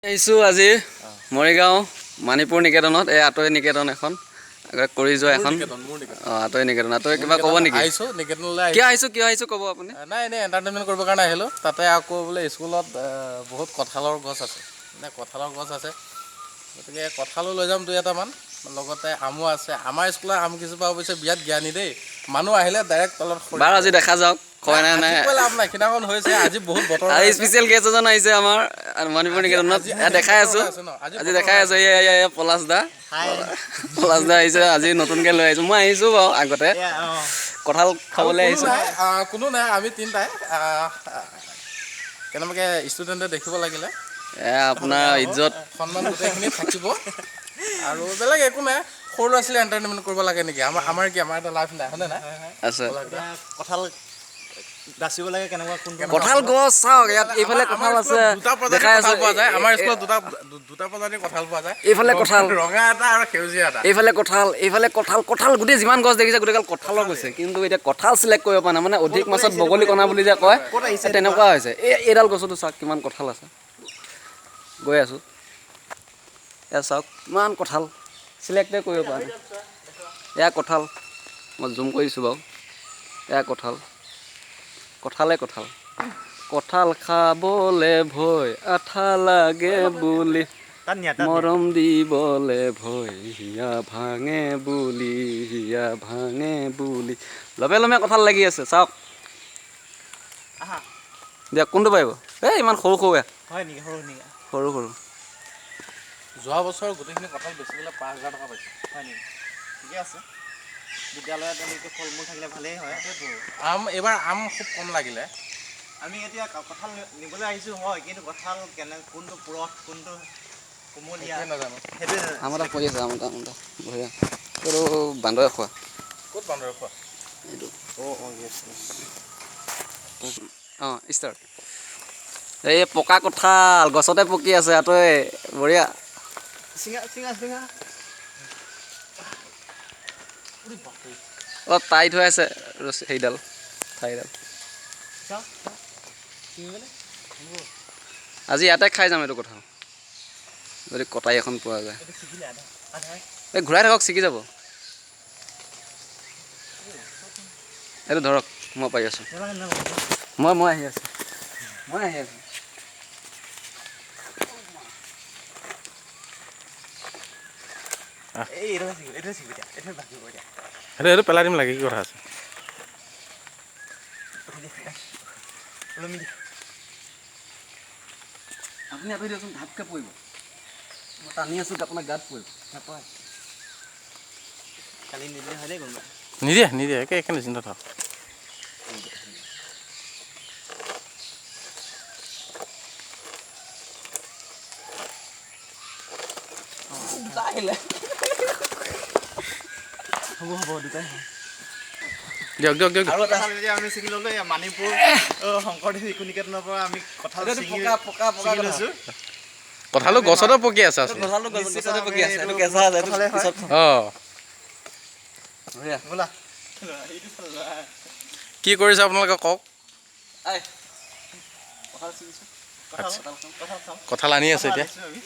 আহিছোঁ আজি মৰিগাঁও মণিপুৰ নিকেতনত, এই আতৈ নিকেতন এখন কৰি যোৱা এখন। অঁ, আতৈ নিকেতন। আতৈ, কিবা ক'ব নেকি? আহিছোঁ নিকেতনলৈ। কিয় আহিছোঁ, কিয় আহিছোঁ ক'ব আপুনি? নাই, এনেই এণ্টাৰটেইনমেণ্ট কৰিবৰ কাৰণে আহিলোঁ। তাতে আকৌ বোলে স্কুলত বহুত কঁঠালৰ গছ আছে, মানে কঁঠালৰ গছ আছে, গতিকে কঁঠালো লৈ যাম দুই এটামান, লগতে আমো আছে। আমাৰ স্কুলৰ আম কেইজোপা অৱশ্যে বিৰাট জ্ঞানী দেই, মানুহ আহিলে ডাইৰেক্ট তলত সৰি। বাৰু, আজি দেখা যাওক, কয় নাই নাই। আজি কৈ লাভ নাই, সিদিনাখন হৈছে, আজি বহুত বতৰ আজি স্পেচিয়েল গেষ্ট এজন আহিছে আমাৰ মণিপুৰ নিকেতনত। এয়া দেখাই আছোঁ। আছে ন? আজি আজি দেখাই আছোঁ, এয়া পলাশ দা, পলাশ দা আহিছে আজি, নতুনকৈ লৈ আহিছোঁ। মই আহিছোঁ বাৰু আগতে, কঁঠাল খাবলৈ কোনো আহিছোঁ। নাই, কোনো নাই, আমি তিনিটাই। কেনেবাকৈ ষ্টুডেণ্টে দেখিব লাগিলে এয়া আপোনাৰ ইজ্জত সন্মান গোটেইখিনি থাকিব আৰু বেলেগ একো নাই। সৰু ল'ৰা ছোৱালী এণ্টাৰটেইনমেণ্ট কৰিব লাগে নেকি? আমাৰ কি, আমাৰ এটা লাইফ নাই, হয়নে নাই? আছে। কঁঠাল বাচিব লাগে কেনেকুৱা, কোনটো? কঁঠাল গছ চাওক ইয়াত, এইফালে কঁঠাল আমাৰ আছে। স্কুলত দুটা প্ৰজাতিৰ দেখাই কঁঠাল আছোঁ। পোৱা যায়। আমাৰ স্কুলত দুটা দুটা প্ৰজাতিৰ কঁঠাল পোৱা যায়। এইফালে কঁঠাল। ৰঙা এটা আৰু সেউজীয়া এটা। এইফালে কঁঠাল, এইফালে কঁঠাল, কঁঠাল গোটেই যিমান গছ দেখিছে গোটেইগাল কঁঠালৰ গৈছে। কিন্তু এতিয়া কঁঠাল চিলেক্ট কৰিব পৰা নাই, মানে অধিক মাছত বগলী কণা বুলি যে কয়, এই তেনেকুৱা হৈছে। এই এইডাল গছতো চাওক কিমান কঁঠাল আছে। গৈ আছোঁ, এয়া চাওক কিমান কঁঠাল, চিলেক্টে কৰিব পৰা নাই। এয়া কঁঠাল, মই জুম কৰিছোঁ বাৰু। এয়া কঁঠাল, কঁঠালে কঁঠাল। কঁঠাল খাবলে ভয়, আঠা লাগে বুলি। তাত নিয়া, তাত নিয়া। মৰম দিবলে ভয়, হিয়া ভাঙে বুলি, হিয়া ভাঙে বুলি। লমে লমে কঁঠাল লাগি আছে, চাওক। আহা। দিয়ক, কোনটো পাৰিব? এই ইমান সৰু সৰু এয়া। হয় নেকি? সৰু নেকি? সৰু সৰু। যোৱা বছৰ গোটেইখিনি কঁঠাল বেচি পেলাই 5000 টকা পাইছোঁ। হয় নেকি? ঠিকে আছে, বিদ্যালয়ত এনেকৈ ফল মূল থাকিলে ভালেই হয়। আম এইবাৰ আম খুব কম লাগিলে। আমি এতিয়া কঁঠাল নিবলৈ আহিছোঁ হয়, কিন্তু কঁঠাল কেনে, কোনটো পুৰঠ, কোনটো কোমলীয়া, সেইটোৱে নাজানো। সেইটোৱে। আম এটা পৰি আছে, আম এটা, আম এটা বঢ়িয়া। এইটো বান্দৰে খোৱা। ক'ত বান্দৰ খোৱা? এইটো। অঁ অঁ য়েছ। অঁ, ষ্টাৰ্ট। এই পকা কঁঠাল গছতে পকি আছে, আতৈ, বঢ়িয়া। চিঙা, চিঙা, চিঙা। অলপ টাইট হৈ আছে ৰছী সেইডাল, ঠাইডাল। চাওঁ, ছিঙিবনে? আজি ইয়াতে খাই যাম এইটো কঁঠাল, যদি কটাৰী এখন পোৱা যায়। এইটো ছিগিলে আধা আধা। এই ঘূৰাই থাকক, ছিগি যাব। এইটো ধৰক, মই পাৰি আছোঁ। নালাগে, নালাগে। মই আহি আছোঁ, মই আহি আছোঁ। এই এইটো ছিগিব, এইটো ছিগিব এতিয়া, এইটো ভাগিব এতিয়া। সেইটো পেলাই দিম লাগে, কি কথা আছে? উঠি দে, ওলমি দে। আপুনি আঁতৰি দিয়কচোন, ঢাপকৈ পৰিব। মই টানি আছোঁ, আপোনাৰ গাত পৰিব। নাপায়, কালি নিদিলে হয় দেই কোনোবা। নিদিয়ে, নিদিয়ে, একে একে, নিশ্চিন্ত থাক। দুটা আহিলে। হ'ব হ'ব, দুটাই হ'ব। দিয়ক, দিয়ক, দিয়ক। আৰু এটা। কঁঠাল এতিয়া আমি ছিঙি ল'লো। এই মানিপুৰ শংকৰদেৱ শিশু নিকেতনৰ পৰা আমি কঁঠাল এইটো ছিঙি পকা, পকা, পকা ছিঙি কঁঠাল। লৈছোঁ। কঁঠালো গছতে পকি আছে আচলতে। কঁঠালটো নিশ্চিত গছতে পকি আছে, এইটো এইটো কেঁচা আছে, এইটো কঁঠালেই হয়। পিছত। অঁ। বঢ়িয়া। ব'লা, এইটো ফালে লোৱা। কি কৰিছে আপোনালোকে কওক। আই, কঁঠাল ছিঙিছোঁ। কঁঠাল, কঁঠাল খাম। কঁঠাল আনি আছে এতিয়া। আনিছোঁ আমি।